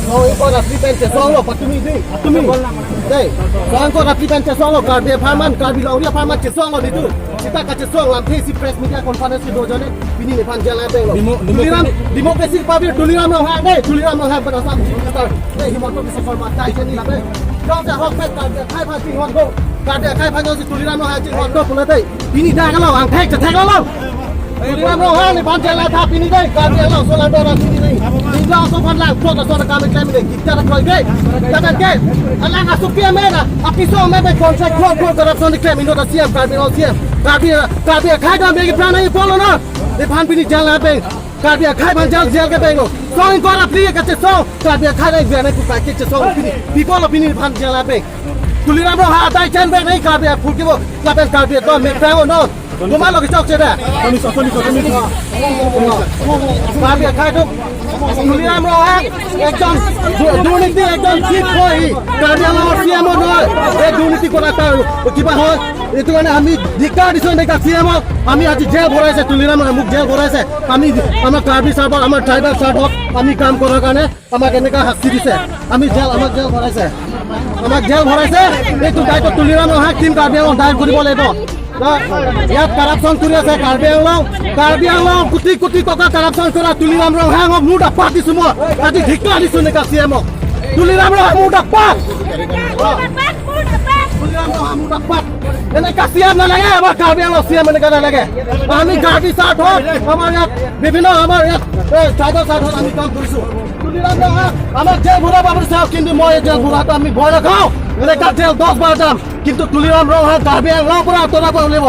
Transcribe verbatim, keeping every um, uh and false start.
Song ingkoi ra phli pen chesonglo, patumi dei. Patumi. Dei. Song ingkoi ra phli pen chesonglo, Karbi apharman, Karbi Longri apharman chesonglo nelitum. Seta kachesong lamthe si press media conference kedo ajoine pini nephan jail nangpenglo. Demo-, demo-, Tuliram, democracy pavir Tuliram Ronghang dei, Tuliram Ronghang pen Assam Chief Minister dei, Himanta Biswa Sarma dei, chini lapen. Jongsi ahokpet Karbi akhei aphan chinghon do, Karbi akhei aphan jongsi Tuliram Ronghang chinghon do pulote, pini dak along angthek chetheklong. Tuliram Ronghang nephan jail nangtha pini dei, Karbi Anglong aso alanglidun pini dei. India aso aphan langplot ason akam keklem dei, kita dak koi dei. Jangan ke, alang asopi amen, apiso amen pen contract crore crore corruption keklem inut a-C M, Karbi Anglong C M. Karbi, Karbi akhei dam begi pran ai polo na. Nephan pini jail nangpeng. Karbi akhei aphan jail, jail kepenglo. Song ingkoi ra phli kachesong, Karbi akhei nang jail nangkukai kachesong pini. Pi pulo pini nephan jail nangpeng. Tuliram Ronghang adai chen pen nai Karbi aphu kibo, lapen Karbi atum me prang non. Komatlo kechokche dei. Kami sa, kami sa, kami sa. Karbi akhei atum. Tuliram Ronghang ekjon du-, দুৰ্নীতি, ekjon thick boy. Karbi Anglong C M noi. এই দুৰ্নীতি কৰা তাৰ কিবা হয়। এইটো কাৰণে আমি ধিক্কাৰ দিছো এনেকা চি এমক। আমি আজি জেল ভৰাইছে, তুলিৰাম ৰণহাঙে মোক জেল ভৰাইছে। আমি আমাৰ কাৰ্বি স্বাৰ্থত, আমাৰ ট্ৰাইবেল স্বাৰ্থত আমি কাম কৰাৰ কাৰণে আমাক এনেকা শাস্তি দিছে। আমি জেল, আমাক জেল ভৰাইছে, আমাক জেল ভৰাইছে। এইটো দায়িত্ব তুলিৰাম ৰণহাঙক টিম কাৰ্বি আংলং দায়ৰ কৰিব লাগিব। ন? ইয়াত কাৰাপশ্যন কৰি আছে কাৰ্বি আংলং, কাৰ্বি আংলং কোটি কোটি টকা কাৰাপশ্যন কৰা তুলিৰাম ৰণহাঙক মুঠ আপাত দিছো মই। আজি ধিক্কাৰ দিছো এনেকা চি এমক। তুলিৰাম ৰণহাঙক মুঠ আপাত। তুলিৰাম ৰণহাঙক মুঠ আপাত। এনেকা চি এম নালাগে, আমাৰ কাৰ্বি আংলং চি এম এনেকা নালাগে। আমি কাৰ্বি স্বাৰ্থত, আমাৰ ইয়াত বিভিন্ন, আমাৰ ইয়াত, এ, ট্ৰাইবেল স্বাৰ্থত আমি কাম কৰিছো। তুলিৰাম ৰণহাঙে আমাক জেল ভৰাব বিচাৰে, কিন্তু মই এই জেল ভৰোৱাটো আমি ভয় নাখাওঁ। এনেকা জেল দহ বাৰ যাম, কিন্তু তুলিৰাম ৰণহাঙ কাৰ্বি আংলং পৰা আঁতৰাব লাগিব।